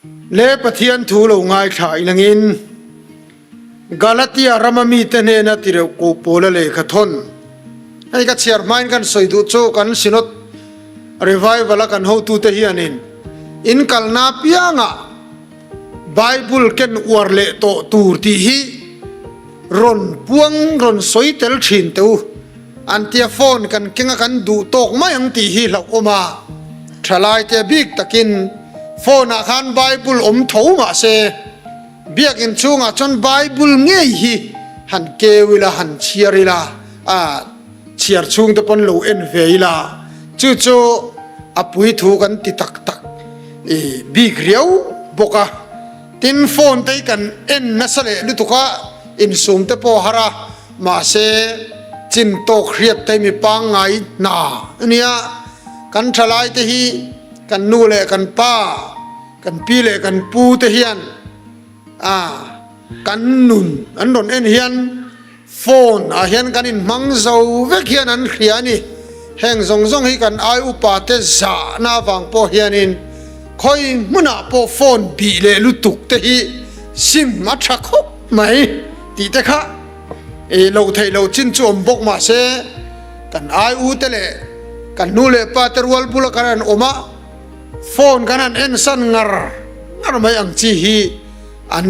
Le Pathian thu lo ngaithla ilangin Galatia rama mite hnena tireuh koh Paula lehkha thawn. Hei ka chhiar hmain kan sawi duh chu kan Synod Revival a kan hotute hianin in kalna apiangah Bible ken uar leh tawh tur tih hi rawn puang rawn sawi tel thin teh u. An tia phone kan keng a kan duh tawk mai ang tih hi hlauhawm a, thalai te bik takin phone ah khan Bible awm tho mah se biakinn chhungah chuan Bible ngei hi han keu ila han chhiar ila a chhiar chhung te pawn lo en ve ila chu chu a pui thu kan ti tak tak i bik riau bawk a. Tin phone te hi kan en nasa leh lutuk a insum te pawh a har a. Mahse, chin tawk hriat te mi pangngai hna a nia. Kan thalai te hi kan nu leh kan pa, kan pi leh kan pu te hian a kan nun an rawn en hian phone ah hian kan inhmang zo vek hian an hria a ni. Heng zawng zawng hi kan ai upa te zahna avang pawh hianin khawi hmunah pawh phone bih leh lutuk te hi sim a tha khawp mai tih te kha i lo theih lo chin chu awm bawk mah se kan ai u te leh kan nu leh pa te rual bula kan han awm a phone kan han en san ngar ngar mai ang chi hi an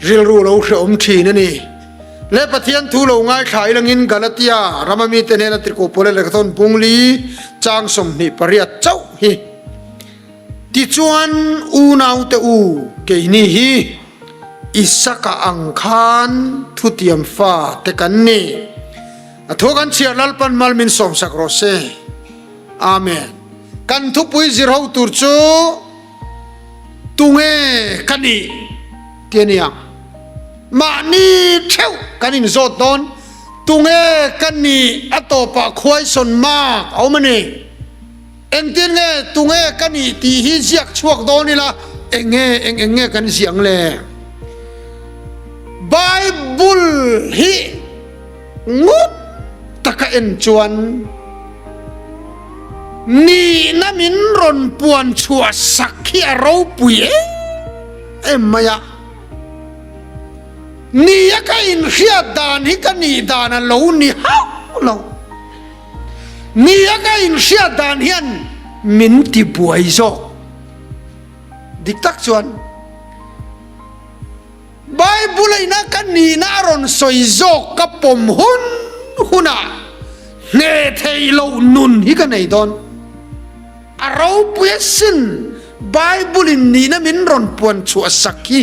rilru lo hrehawm thin a ni. Le Pathian thu lo ngaithla ilangin Galatia rama mite hnena Tirhkoh Paula lehkhathawn Bungli chang 28 chauh hi Tichuan, unaute u, keini hi Isaka ang khan thutiam fa te kan ni. A thu kan chhiar Lalpan mal min sawmsak rawh se. Amen. Kan thupui zir ho tur chu tunge ka nih ti a ni ang. Mahni theuh kan inzawt dawn, tunge ka nih a tawpah khuaisawn mak a awm a ni. Engtin nge tunge ka nih tih hi ziak chhuak dawn ila eng nge eng eng nge kan ziah ang le? Bible hi ngut taka en chuan nihna min rawn puan chhuah sak hi a ropui em em mai a. Nia ka inhriat dan hi ka nih dan a lo ni hauh lo. Nia ka inhriat dan hian min ti buai zawk. Dik tak chuan Bible a ina ka nihna a rawn sawi zawk ka pawm hun hunah hneh theih loh nun hi ka nei dawn. A ropui asin Bible in nihna min rawn puan chhuah sak hi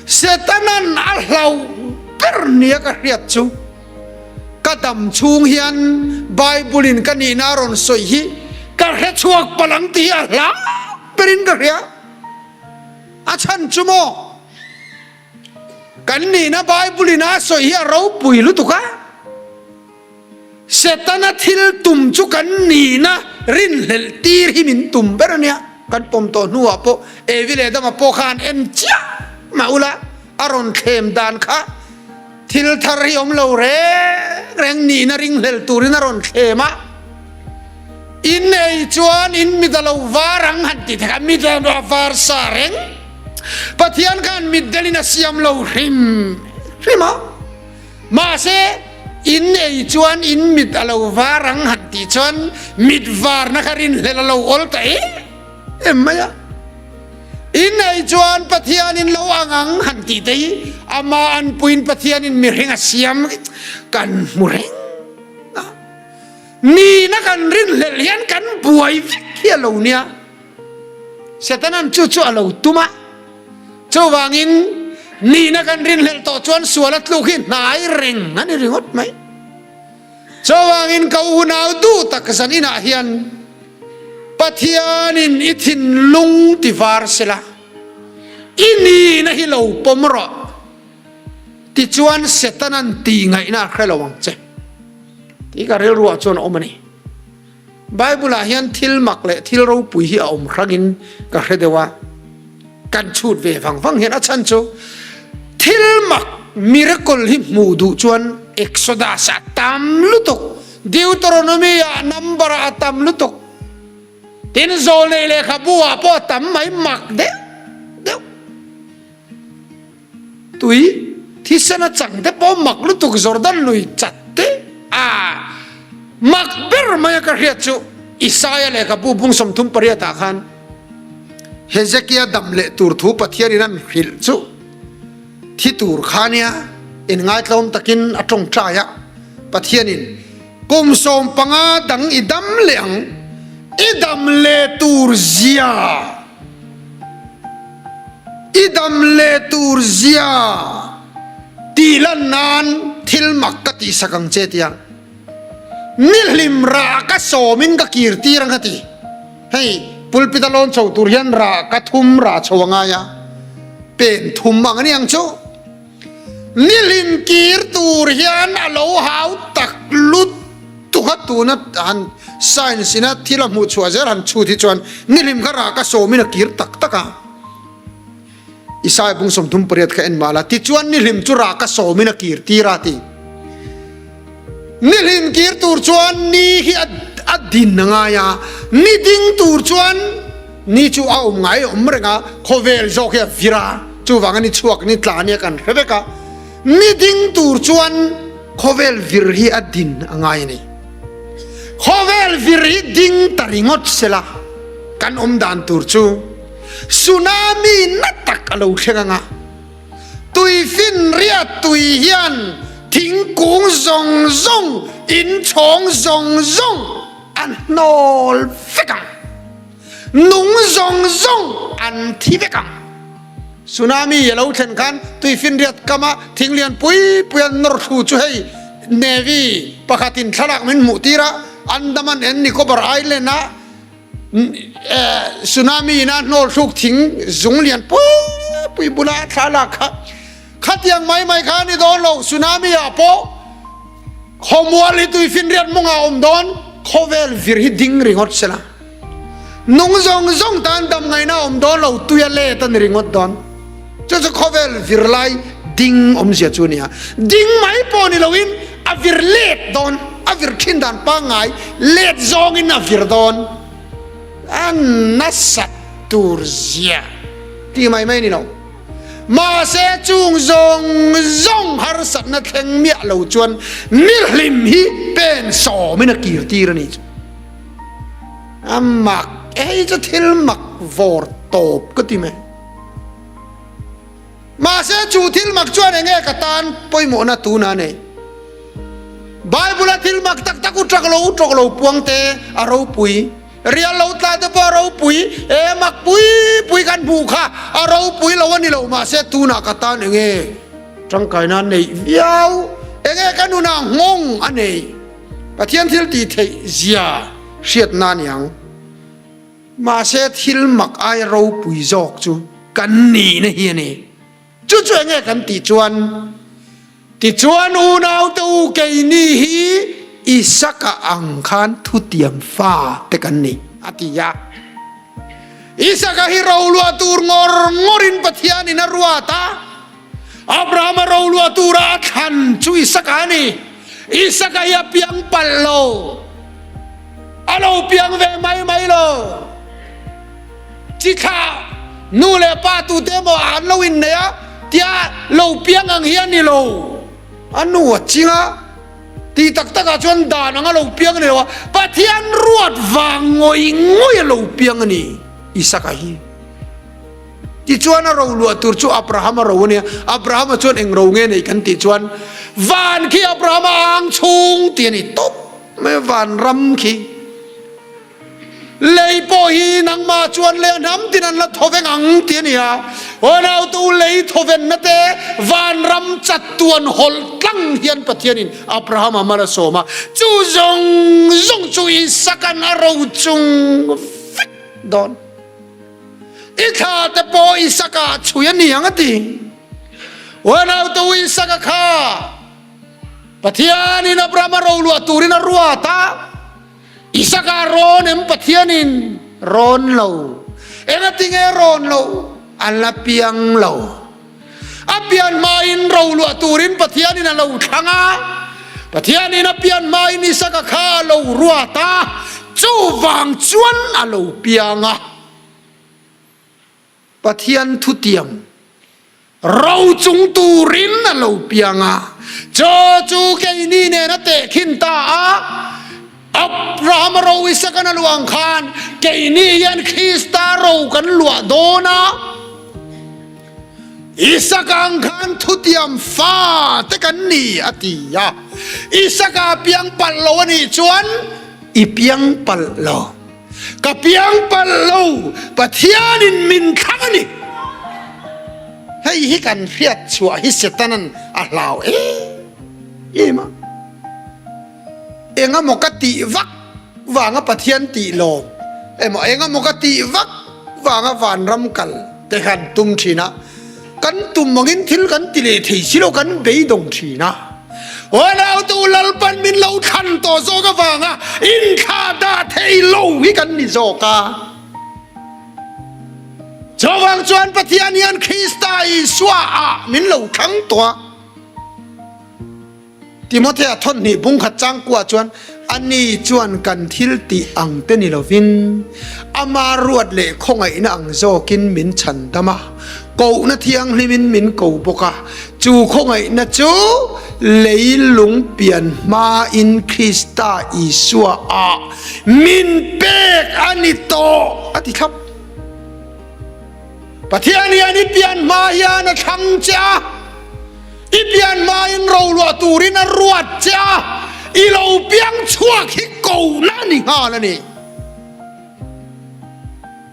Setanan a hlauh ber nia ka hriat chu. Ka dam chhung hian Bible in ka nihna a rawn sawi hi ka hre chhuak palh ang tih hi a hla berin ka hria. A chhan chu maw? Kan nihna Bible in a sawi hi a ropui lutuk a. Setana thil tum chu kan nihna rinhlelh tir hi min tum ber a nia. Kan pawm tawh hnuah pawh Evi leh Adama pawh kha an en chiah mah ula a rawn thlem dan kha Thil thar hi awm lo reng reng nihna ringhlel turin a rawn thlem a, in ei chuan in mit a lo var ang han ti thei a, mit a var sa reng. Pathian khan mit delin a siam lo hrim hrim a, mahse in ei chuan in mit a lo var ang han tih chuan mit varna kha rinhlel a lo awl ta em em mai a. In ei chuan Pathianin lo ang ang han tih te hi ama anpuiin Pathianin mihring a siam kan hmu reng a. Nihna kan rinhlelh hian kan buai vek hi a lo nia. Setanan chu chu a lo tum a. Chuvangin nihna kan rinhlelh tawh chuan sual a tluk hi hnai reng a ni ringawt mai. Chuvangin ka unau duh tak zan inah hian Pathianin i thinlung ti var sela, i nihna hi lo pawm rawh. Tichuan Setanan tih ngaihna a hre lo ang che tih ka rilruah chuan a awm a ni. Bible ah hian thil mak leh thil ropui hi a awm hrangin ka hre deuh a, kan chhut ve vang vang hian a chhan chu thil mak miracle hi hmuh duh chuan Exodus ah tam lutuk, Deuteronomy ah number ah a tam lutuk. Tin, zawlnei lehkhabu ah pawh a tam mai mak deuh deuh. Tui thisen a chang te pawh mak lutuk Jordan lui chat te a mak ber mai a ka hriat chu Isaia lehkhabu bung 38 ah khan Hezekia dam leh tur thu Pathianin an hrilh chu thi tur kha nia inngaitlawm takin a tawngtai a, Pathianin kum 15 dang i dam leh ang, i dam leh tur zia, i dam leh tur zia tih lan nan thil mak ka tihsak ang che tia nihlim rah ka sawmin ka kir tir ang a ti. Hei pulpit a lawn chho tur hian rah ka thum rah chho a ngai a, pen thum ang a ni ang chu. Nihlim kir tur hian a lo hau tak lut tuk a, tuna han science ina thil a hmuh chhuah zel han chhut hi chuan nihlim kha rah ka sawmin a kir tak tak a. Isaiah bung 38 kha en mah la, tichuan nihlim chu rah ka sawmin a kir tir a ti. Nihlim kir tur chuan ni hi a din a ngai a, ni ding tur chuan ni chu a awm ngai awm reng a, khawvel zawk hi a vir a, chuvanga ni chhuak ni tla nia kan hre vek a, ni ding tur chuan khawvel vir hi a din a ngai a ni. Khawvel vir hi ding ta ringawt sela kan awm dan tur chu Tsunami na tak a lo thleng ang a, tuifinriat tui hian thingkung zawng zawng, inchhawng zawng zawng a hnawl vek ang. Nung zawng zawng an thi vek ang. Tsunami a lo thlen khan tuifinriat kama thing lian pui pui an nawr thlu chu hei Navy pakhatin thlalak min hmuh tir a, Andaman and Nicobar Island-a Tsunami in a hnawl thluk thing zung lian pui pui bula thla lak kha khatiang mai mai kha a ni dawn lo. Tsunami ah pawh khawmual hi tuifinriat mawngah a awm dawn, khawvel vir hi ding ringawt sela nung zawng zawng tan dam ngaihna a awm dawn lo, tui a let a ni ringawt dawn. Chu chu khawvel vir lai ding awmzia chu a ni a, ding mai pawh ni loin a vir let dawn, a vir thin dan pangngai let zawngin a vir dawn. A nasat tur zia tih mai mai a ni lo. Mahse chung zawng zawng harsatna thleng miah lo chuan nihlim hi pen sawmin a kir tir a ni chu. A mak, hei chu thil mak vawr tawp ka ti mai. Mahse, chu thil mak chuan eng nge ka tan pawimawhna tuna nei? Bible-a thil mak tak tak u ṭak lo, u ṭawk lo puang te a ropui, rial lo tla te pawh a ropui, e mak pui pui kan hmuh kha a ropui lo a ni lo, mahse tunah ka tan eng nge ṭangkaina a neih viau? Eng nge ka nunah nghawng a neih? Pathian thil tih theih zia hriatna a ni ang. Mahse thil mak aia ropui zawk chu kan nihna hi a ni. Chu chu enge kan tih chuan, Tichuan unaute u keini hi Isaka ang khan thutiam fa te kan ni, a ti a. Isaka hi roluah tur ngawr ngawrin Pathianin a ruat a. Abrahama roluah tura a thlan chu Isaka a ni. Isaka hi a piang palh lo. A lo piang ve mai mai lo. Chi thlah nu leh pa tute emaw an lo innei a, tia lo piang ang hi a ni lo. A nu a ching a, tih tak takah chuan dan anga lo piang a ni lo a, Pathian ruat vang ngawih ngawih a lo piang a ni Isaka hi. Tichuan a roluah tur chu Abrahama ro a nia. Abrahama chuan eng ro nge nei kan tih chuan van khi Abrahama ang chhung tih a ni tawp. Mai vanram khi lei pawh hi nangmah chuan lei a hnam tin an la thaw veng ang tih a ni a. Unautu lei thawvenna te vanram chattuan hawlh tlang hian Pathianin Abrahama mal a sawm a, chu zawng zawng chu Isaka'n a ro chung vek dawn. I thla te pawh Isaka a chhui a ni ang a ti. Unautu Isaka kha Pathianin Abrahama roluah turin a ruat a, Isaka rawn em Pathianin rawn lo. Engatinge rawn lo? A la piang lo. A pian hmain roluah turin Pathianin a lo thlang a, Pathianin a pian hmain Isaka kha a lo ruat a. Chuvang chuan a lo piang a. Pathian thutiam ro chung turin a lo piang a. Chaw chu keini nen a tehkhin ta a. Abraham ro Isakan a luah ang khan keini hian Krista ro kan luah dawn a. Isaka ang khan thutiam fa te kan ni a ti a. Isaka piang palh lo a nih chuan i piang palh lo. Ka piang palh lo, Pathianin min thlang a ni. Hei hi kan hriat chhuah hi Setanan a hlau em em a. Engemaw ka tih vak vanga Pathian tih lawm emaw engemaw ka tih vak vanga vanram kal te khan tum thin a, kan tum angin thil kan ti leh thei si lo kan beidawng thin a. Unautu Lalpan min lo thlan tawh zawk avanga inthla dah thei lo hi kan ni zawk a. Chuvang chuan Pathian hian Krista Isua ah min lo thlang tawh a. Timothea thawhnih bungkhat changkua chuan, Ani chuan kan thil tih ang te ni lovin, ama ruat leh khawngaihna ang zawkin min chhan dam a, kohna thianghlimin min ko bawk a, chu khawngaihna chu leilung pian hmain Krista Isua ah min pek a ni tawh, a ti thlap. Pathian hian i pian hma hian a thlang che a, i pian hmain roluah turin a ruat che a, i lo piang chhuak hi kohna a ni nghal a ni.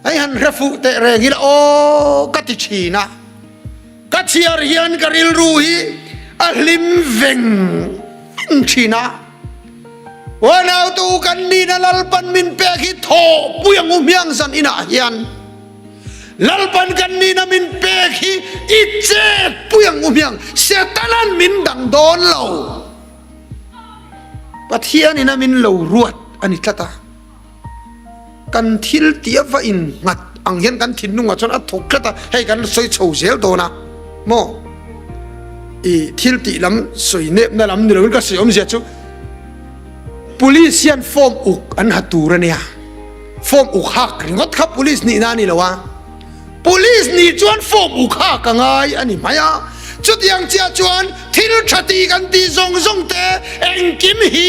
Hei han hre fuh teh reng ila aw ka ti thin a, ka chhiar hian ka rilru hi a hlim veng veng thin a. Unautu kan nihna Lalpan min pek hi thawhpui ang u hmiang zan inah hian. Lalpan kan nihna min pek hi i chet pui ang u hmiang, Setanan min dang dawn lo. Pathianin a min lo ruat a ni tlat a, kan thil tih a va innghat ang hian kan thinlungah chuan a thawk tlat a, hei kan sawi chho zel dawn a maw? I thil tih lam sawi nepna lam ni loin ka sawi awmzia chu Police hian form uk an ha tur a nia. Form uk hak ringawt kha police nihna a ni lo a, police nih chuan form uk hak a ngai a ni mai a. Chutiang chiah chuan thil tha tih kan tih zawng zawng te engkim hi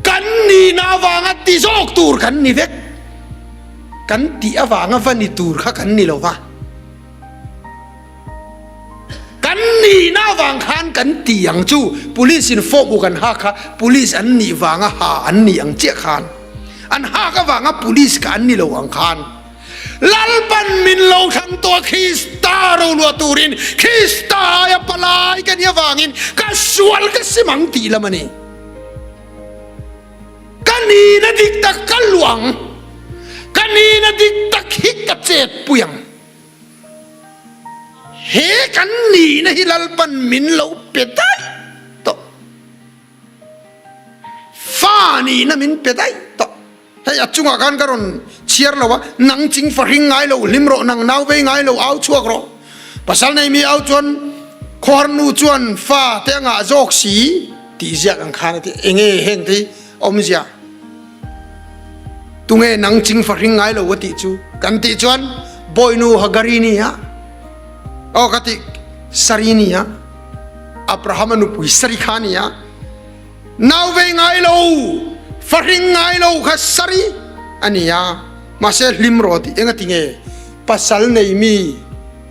kan nihna avanga ti zawk tur kan ni vek. Kan tih avanga va ni tur kha kan ni lo va. Kan nihna avang khan kan ti ang chu, police in form uk an hak kha police an nih vanga ha an nih ang chiah khan an hak avanga police kha an ni lo ang khan Lalpan min lo thlang tawh a Krista roluah turin Krista aia palai ka nih avangin ka sual ka sim ang tih lam a ni. Ka nihna dik tak ka luang, ka nihna dik tak hi ka chetpui ang. He kan nihna hi Lalpan min lo pe daih tawh. Fa nihna min pe daih tawh. Hei a chungah khan ka rawn chhiar lo a, nang ching fahring ngai lo hlim rawh, nang nau vei ngai lo au chhuak rawh. Pasal nei mi au chuan khuar nu chuan fa te a ngah zawk si tih ziak ang khan a ti. Enge heng te hi awmzia? Tunge nang ching fahring ngai lo a tih chu? Kan tih chuan Bawinu Hagari ni a, aw ka tih Sari ni a, Abrahama nupui Sari kha ni a, nau vei ngai lo, fahring ngai lo kha Sari a ni a, mahse hlim rawh tih enga tinge pasal nei mi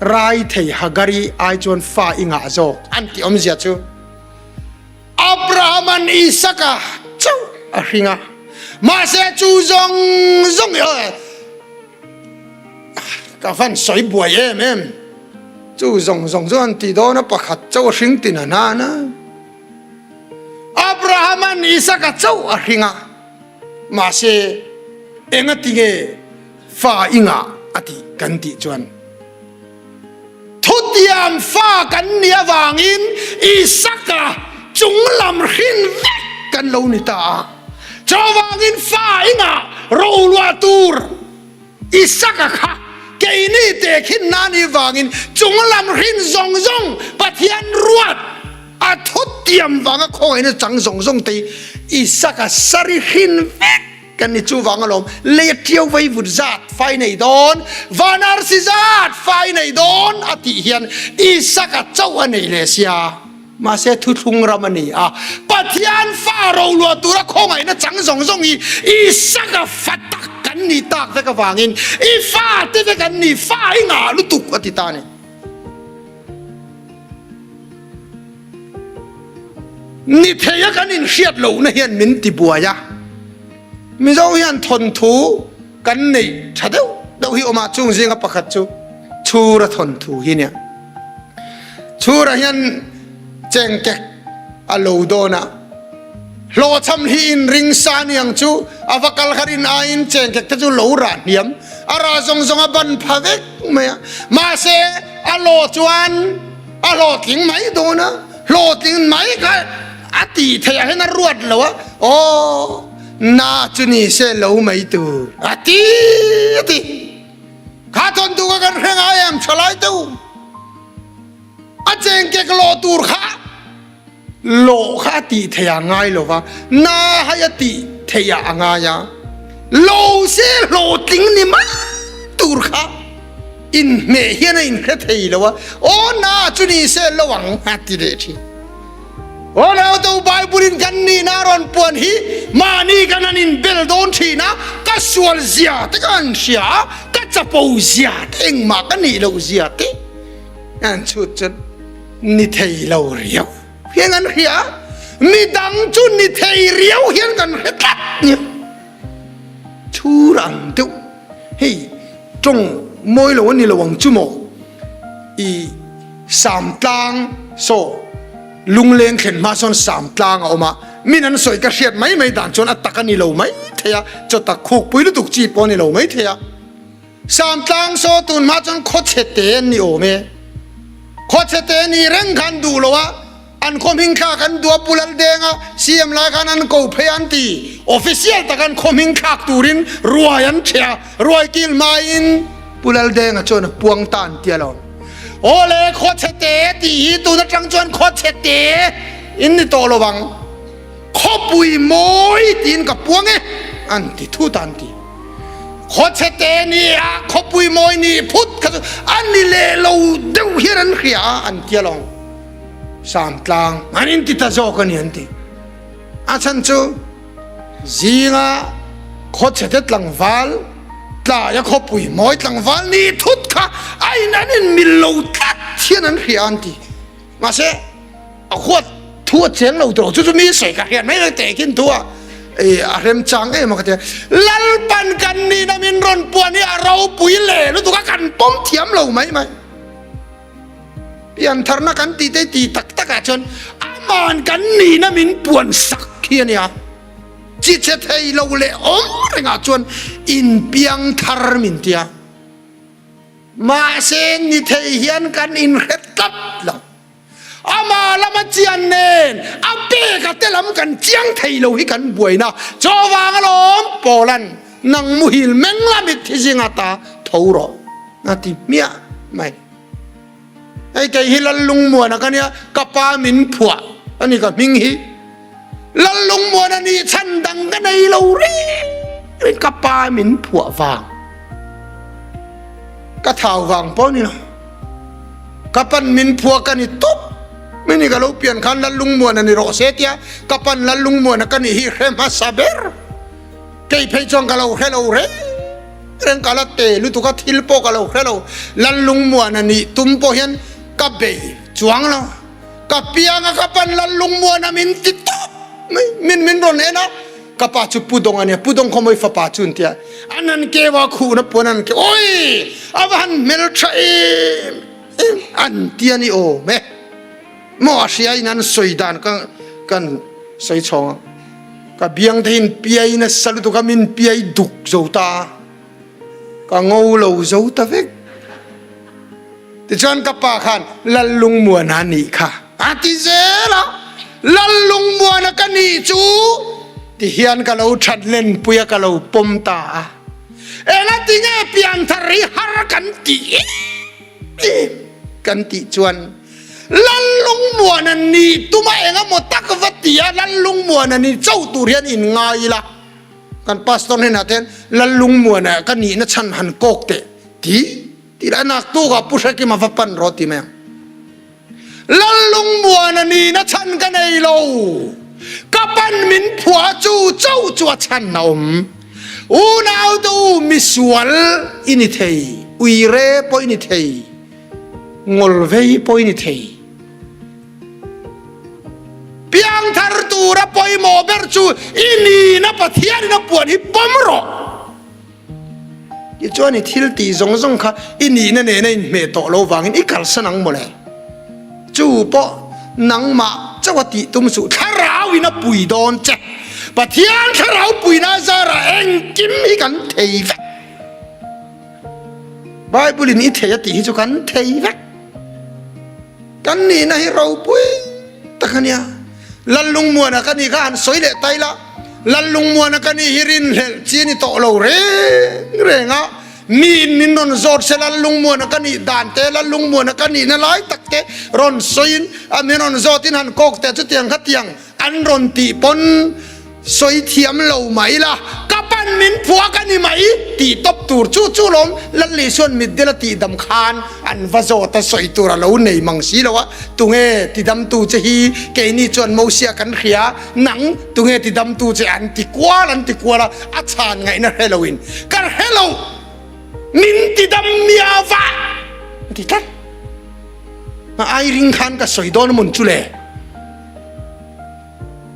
rai thei Hagari ai chuan fa i ngah zawk an tih awmzia chu. Abrahama'n Isaka chauh a hring a, mahse chu zawng zawng hi ka van sawi buai em em, chu zawng zawng chu han tih dawn a pakhat chauh a hring tin a hnan a. Abrahama'n Isaka chauh a hring a, mahse engatinge fa i ngah a tih kan tih chuan, Thutiam fa kan nih avangin Isaka chunglam hrin vek kan lo ni ta a. Chuvangin fa inah roluah tur Isaka kha keini te khin na nih vangin chunglam hrin zawng zawng Pathian ruat a thutiam vanga khawngaihna chang zawng zawng te hi. Isaka sari hrin vek kan ni. Chuvang alawm lei a ṭiau vei vut zat fai nei dawn, van arsi zat fai nei dawn a tih hian Isaka chauh a nei leh sia. Mahse thuthlung ram a ni a, Pathian fa roluah tura khawngaihna chang zawng zawng hi Isaka fa tak kan nih tak vek avangin i fa te vek an ni, fa i ngah lutuk a ti ta a ni. Ni theia kan inhriat lohna hian min ti buai a, Mizo hian thawnthu kan neih tha deuh deuh hi awm a, chung zinga pakhat chu Chhura thawnthu hi nia. Chhura hian chengkek a lo dawn a, hlawhchham hi inring sa niang chu a va kal kha rin aiin chengkek te chu lo rah hniam, a rah zawng zawng a ban pha vek mai a, mahse a hlawh chuan a hlawhtling mai dawn a, hlawhtling mai kha a tih theih ah hian a ruat lo a, aw na chu ni se lo mai tur a ti a ti. Kha tawntu kha kan hre ngai em tha lai deuh. A chengkek lawh tur kha lawh kha a tih theih ah ngai lo va, na hai a tih theih ah a ngai a. Lo se hlawhtling ni mai tur kha inhmeh hian a inhre thei lo a, aw na chu ni se lo ang a ti leh thin. Aw nautu Bible in kan nihna a rawn puan hi mahni kan han inbel dawn thin a, ka sual zia te ka han hria a, ka chapo zia te engmah ka nih loh zia te an chhut chuan ni thei lo riau hian an hria a, midang chu ni thei riau hian kan hre tlat nia. Chhur ang deuh hei tawng mawi lo a ni lo ang chu maw i Samtlang saw lungleng thlen hma sawn Samtlang a awm a, min an sawi ka hriat mai mai dan chuan a tak a ni lo mai thei a, chaw tak khuk pui lutuk chi pawh a ni lo mai thei a. Samtlang saw tun hma chuan khawchhe te an ni awm e, khawchhe te ni reng khan duh lo a, An khaw hming thlak an duh a, Pu Laldenga CM lai khan an ko phei an ti. Official tak an khaw hming thlak turin ruai an ṭheh a, ruai kil hmain Pu Laldenga chuan a puang ta an ti alawm. Aw le, khaw chhe te tih hi tun aṭang chuan khaw chhe te in ni tawh lo vang. Khawpui mawi tiin ka puang e an ti thut a an ti. Khaw chhe te ni a, khawpui mawi nih phut kha chu a ni leh lo deuh hian an hria a an ti alawm. Samtlang an inti ta zawk a ni an ti. A chhan chu zinga khawchhete tlangval tlaia khawpui mawi tlangval ni thut kha a in an inmil lo tlat hian an hria an ti. Mahse a huat thu a cheng lo tawh chu chu mi sawi ka hriat mai mai teh khin thu a a remchang em a ka ti a. Lalpan kan nihna min rawn puan hi a ropui leh lutuk a kan pawm thiam lo mai mai. Piantharna kan tih te ti tak takah chuan aman kan nihna min puan sak hi a nia. Chi chhe thei lo leh awm rengah chuan inpiangthar min tia. Mahse ni thei hian kan inhre tlat lo. Ama lama chian nen a peka te lam kan chiang thei lo hi kan buaina. Chawvang alawm Pawlan nang muhil meng la mitthi zinga ta tho rawh a ti hmiah mai. Hei kei hi Lallungmuana ka nia, ka pa min phuah a ni ka hming hi. Lallungmuana nih chhan dang ka nei lo reng reng ka pa min phuah vang. Ka thau vang pawh ni lo. Ka pan min phuah ka ni tawp mai ni ka lo pian khan Lallungmuana ni rawh se tia ka pan Lallungmuana ka nih hi hre hmasa ber. Kei phei chuan ka lo hre lo reng reng ka la te lutuk a thil pawh ka lo hre lo Lallungmuana nih tum pawh hian ka bei chuang lo ka piang a ka pan Lallungmuana min ti tawp mai min min rawn en a ka pa chu Pu Dawng a nia Pu Dawng khaw mawi fapa chu an ti a an han keu a khuhna puan an keu awi a va han hmeltha em em an ti a ni awm e maw a hria in an sawi dan ka kan sawi chhawng a. Ka biang te in piai nasa lutuk a, min piai duk zo ta, ka ngo lo zo ta vek. Tichuan ka pa khan Lallungmuana nih kha a ti zel a, Lallungmuana ka nih chu ti hian ka lo that len pui a, ka lo pawm ta a. Engati nge pianthar hi har kan tih em em kan tih chuan. Lallungmuana nih tuma eng emaw tak va ti a, Lallungmuana ni chauh tur hian in ngai ila. Kan pastor hnenah te hian Lallungmuana ka nihna chhan han kawk teh ti ti la, naktukah Pu Hrekima va pan rawh ti mai ang. Lallungmuana nihna chhan ka nei lo, ka pan min phuah chu chauh chu a chhan a awm. Unau te u misual i ni thei, uire pawh i ni thei. Ngol vei pawh i ni thei. Piangthar tura pawimawh ber chu i nihna Pathianin a puan hi pawm rawh. Tichuan i thil tih zawng zawng kha i nihna nena inhmeh tawh lo vangin i kalsan ang mawle. Chu pawh nangmah chauh a tih tum suh, thlarau in a pui dawn che. Pathian thlarau puina zarah engkim hi kan thei vek. Bible in i thei a tih hi chu kan thei vek. Kan nihna hi ropui tak a nia. Lallungmuana ka nih kha han sawi leh tai la, Lallungmuana ka nih hi rinhlelh chi a ni tawh lo reng reng a, mi in min rawn zawt se Lallungmuana ka nih dan te, Lallungmuana ka nihna lai tak te rawn sawiin a min rawn zawtin han kawk teh chutiang kha tiang An rawn tih pawn sawi thiam lo mah ila, ka pan min phuak a ni mai tih tawp tur chu chu lawm Lalli chuan mitdel a tih dam khan an va zawt a, sawi tur a lo nei mang si lo a, tunge ti damtu che hi keini chuan Mosia kan hria, nang tunge ti damtu che an ti kual an ti kual a, a chhan ngaihna hre loin ka hre lo min ti dam miau va a ti tlat. A ai ring khan ka sawi dawn a mawn chu le.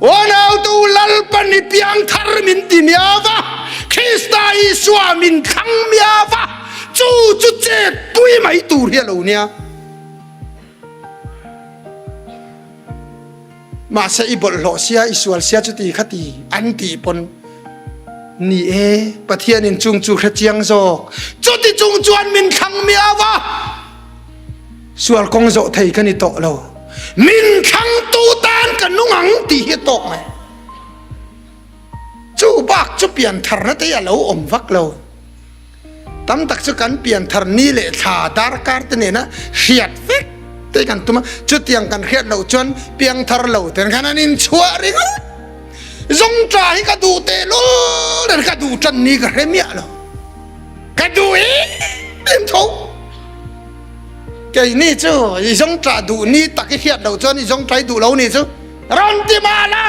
Aw nautu Lalpan i piangthar min ti miau va, Krista Isua min thlang miau va, chu chu chet pui mai tur hi a lo nia. Mahse i bawlhhlawh sia, i sual sia chuti kha ti an tih pawn ni e, Pathianin chung chu hre chiang zawk. Chuti chung chuan min thlang miau va. Sual kawng zawh thei ka ni tawh lo. Min thlangtu tan ka nung ang tih hi a tawk mai. Chu bak chu piantharna te hi a lo awm vak lo. Tam tak chu kan pianthar ni leh thla darkar te nena hriat vek te kan tum a. Chutiang kan hriat loh chuan piangthar lo ten khan an inchhuah ringawt. Zawngṭa hi ka duh tehlul nen ka duh ṭan ni ka hre miah lo. Ka duh em em tho. Keini chu i zawngṭah duh ni tak i hriat loh chuan i zawngṭai duh lo ni chu rawn ti mah la,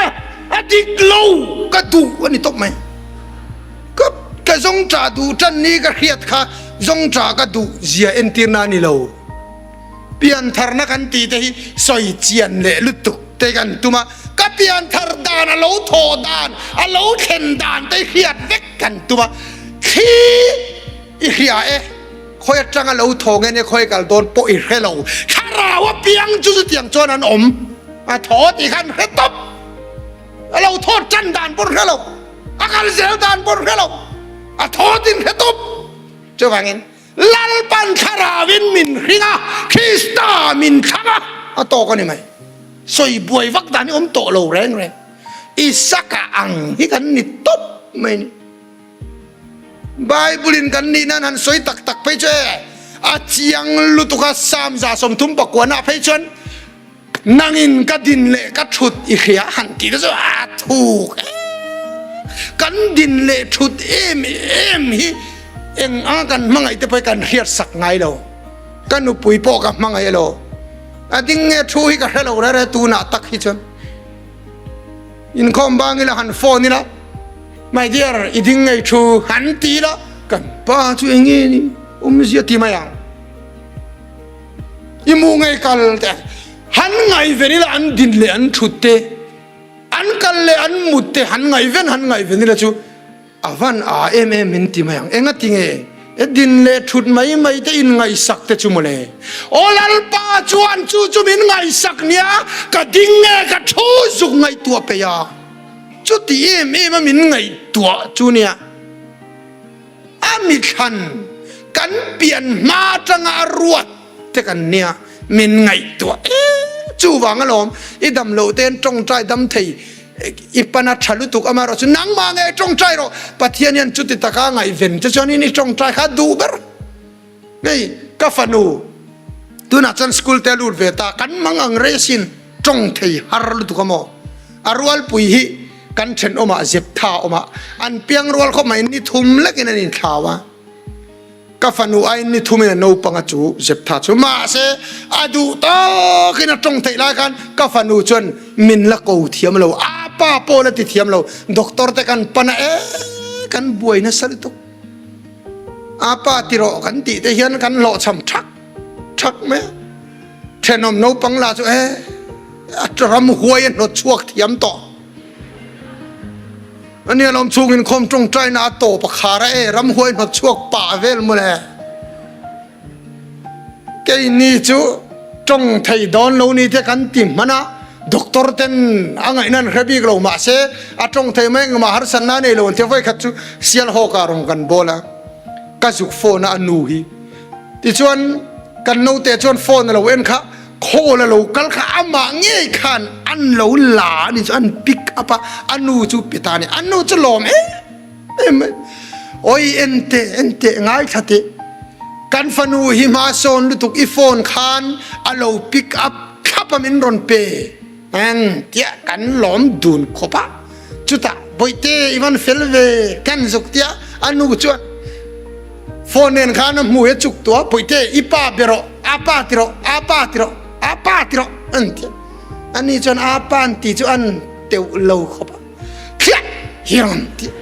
a dik lo ka duh a ni tawp mai. Ka ka zawngṭah duh ṭan ni ka hriat kha zawngṭah ka duh zia entirna a ni lo. Piantharna kan tih te hi sawi chian leh lutuk te kan tum a, ka pianthar dan a lo thawh dan, a lo thlen dan te hriat vek kan tum a, thli i hria e, khawi atanga lo thaw nge nia khawi kal dawn pawh i hre lo, thlarau apiang chu chutiang chuan an awm, a thaw tih khan hre tawp, a lo thaw tan dan pawh hre lo, a kal zel dan pawh hre lo, a thaw tin hre tawp, chuvangin. Lalpan thlarauin min hring a, Krista min thlang a, a tawk a ni mai. Sawi buai vak dan hi awm tawh lo reng reng. Isaka ang hi kan ni tawp mai ni. Bible in kan nih nan han sawi tak tak phei chu e, a chiang lutuk a, Psalm 39 ah phei chuan nangin ka din leh ka thut i hria han tih te chu a thuk em. Kan din leh thut em em hi eng anga kan hmangaih te pawh hi kan hriat sak ngai lo. Ka nupui pawh ka hmangaih elo. A ding nge thu hi ka hre lo rere tunah tak hi chuan. Inkhawm bang ila han phone ila my dear i ding ngei thu han ti ila kan pa chu eng nge ni awmzia ti mai ang. I mu ngei kal te han ngaihven ila an din leh an thut te an kal leh an mut te han ngaihven han ngaihven ila chu a van a em em min ti mai ang. Enga ti nge e din leh thut mai mai te in ngaihsak te chu mawle. Aw Lalpa chuan chu chu min ngaihsak nia ka ding nge ka thu zuk ngaihtuah peih a chuti em em a min ngaihtuah chu nia. A mithlan kan pian hma atanga a ruat te kan nia min ngaihtuah em chuvang alawm i dam loh ten tawngtai dam thei i pana tha lutuk amaherawh chu nangmah nge tawngtai rawh Pathian hian chuti taka ngaihven che chuan in i tawngtai kha duh ber hei ka fanu. Tunah chuan school te a lut ve ta, kan mang ang rei asin, tawng thei har lutuk a maw? A rualpui hi kan thenawmah zep tha a awm a, an piang rual khawp mai, ni thum lekin an inthlau a. Ka fanu aiin ni thumin a naupang a chu zep tha chu, mahse a duh tawkin a tawng theih lai khan ka fanu chuan min la ko thiam lo, a pa pawh la ti thiam lo, doctor te kan pan a e kan buai nasa lutuk. A pa ti rawh kan tih te hian kan hlawhchham thak thak mai a. Thenawm naupang lah chu e a ram huai a hnawt chhuak thiam tawh. Ania lawm chhungin khawm tawngtaina a tawp a khar a e ram huai hnawt chhuak pah vel mawle. Keini chu tawng thei dawn lo ni te kan ti hman a, doctor ten a ngaihna an hre bik lo mahse a tawng thei mai engmah harsatna a nei lo an ti a, vawikhat chu Sialhawk ah rawn kan bawl a, ka zuk phone a a nu hi tichuan kan naute chuan phone a lo en kha call a lo kal kha amah ngei khan an lo la a ni chu an pick up a, a nu chu pe ta a ni, a nu chu lawm em em mai, awi en teh en teh ngaithla teh kan fanu hi hma sawn lutuk i phone khan a lo pick up thlap a min rawn pe ang tia kan lawm dun khawp a, chutah bawihte i van fel ve kan zuk tia a nu chuan phone nen khan a hmu hi a chuk tawh a, bawihte i pa be rawh a pa ti rawh a pa ti rawh a pa ti rawh an ti a, ani chuan a pa an ti chu an teuh lo khawp a. Thliah hian tih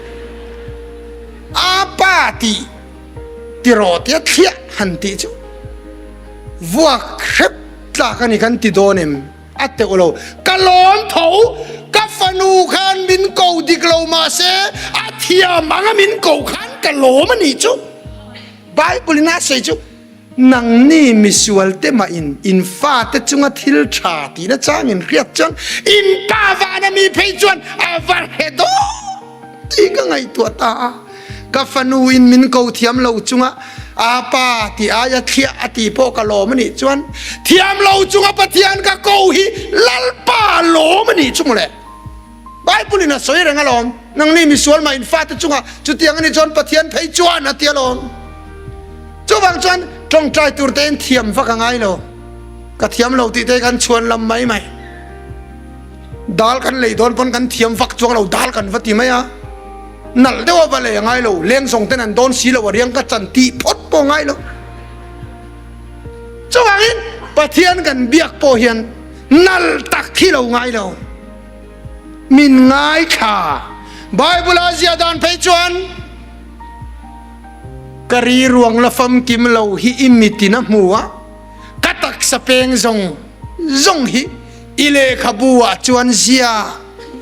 a pa tih tiraw tia thliah han tih chu vuak hrep tlak a ni kan ti dawn em? A teuh lo. Ka lawm tho, ka fanu khan min ko dik lo mahse a thiam anga min ko khan ka lawm a nih chu. Bible in a sawi chu. Nangni misual te mah in in fate chunga thil tha tihna chang in hriat chuan in pa vana mi phei chuan a va hre dawn tih ka ngaihtuah ta a. Ka fanu in min ko thiam lo chunga a pa tih aia thliah a tih pawh ka lawm a nih chuan thiam lo chunga Pathian ka ko hi Lalpa lawm a nih chu mawle. Bible in a sawi reng alawm, nangni misual mah in fate chungah chutiang a nih chuan Pathian phei chuan a ti alawm. Chuvang chuan tawngtai tur te in thiam vak a ngai lo, ka thiam lo tih te kan chhuan lam mai mai. Dal kan lei dawn pawn kan thiam vak chuang lo, dal kan va ti mai a, nalh deuh a va lei a ngai lo, leng zawng ten an dawn si lo a riang ka chan tih phawt pawh a ngai lo. Chuvangin Pathian kan biak pawh hian nalh tak hi lo ngai lo. Min ngaithla. Bible a ziah dan phei chuan ka ri ruang la famkim lo hi i mitin a hmu a, ka taksa peng zawng zawng hi i lehkhabu ah chuan zia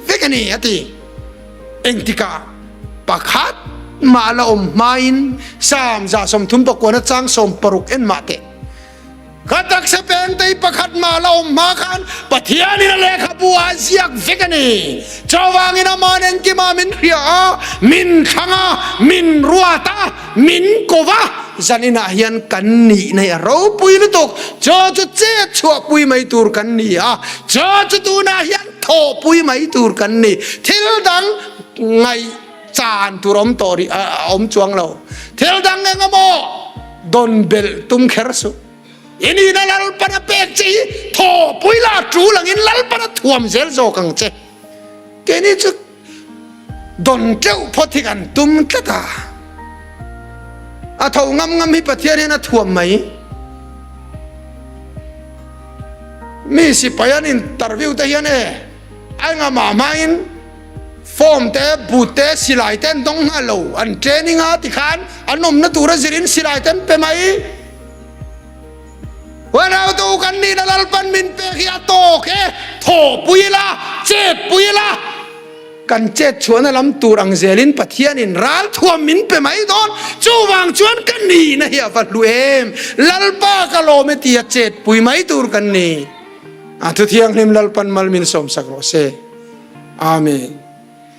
vek a ni a ti. Engtikah pakhat mah la awm hmain Psalm 39 chang 60 en mah teh. Ka taksa pengtei pakhat mah la awm hma khan Pathianin a lehkhabu ah a ziak vek a ni. Chuvangin Aman engkimah min hria a, min thlang a, min ruat a, min ko va, zaninah hian kan nihna hi a ropui lutuk. Chaw chu chet chhuahpui mai tur kan ni a, chaw chu tunah hian thawhpui mai tur kan ni. Thil dang ngaih chan tur awm tawh rih a awm chuang lo. Thil dang eng emaw Don belh tum kher suh. I nihna Lalpan a pek che hi thawhpui la tul angin Lalpan a thuam zel zawk ang che. Keini chu don teuh phawt hi kan tum tlat a. A tho ngam ngam hi Pathian hian a thuam mai. Mi sipai an interview te hian e a engah hmain Form te, boot te, silai te an dawng nghal lo. An training a tikhan an awmna tura zirin silai te an pe mai. Huanautu kan nihna Lalpan min pek hi a tawk e, thawhpui ila, chetpui ila, kan chet chhuahna lam tur ang zelin Pathianin ralthuam min pe mai dawn. Chuvang chuan ka nihna hi a va hlu em, Lalpa ka lawm e tia chetpui mai tur kan ni. A thuthianghlim Lalpan mal min sawmsak rawh se. Amen.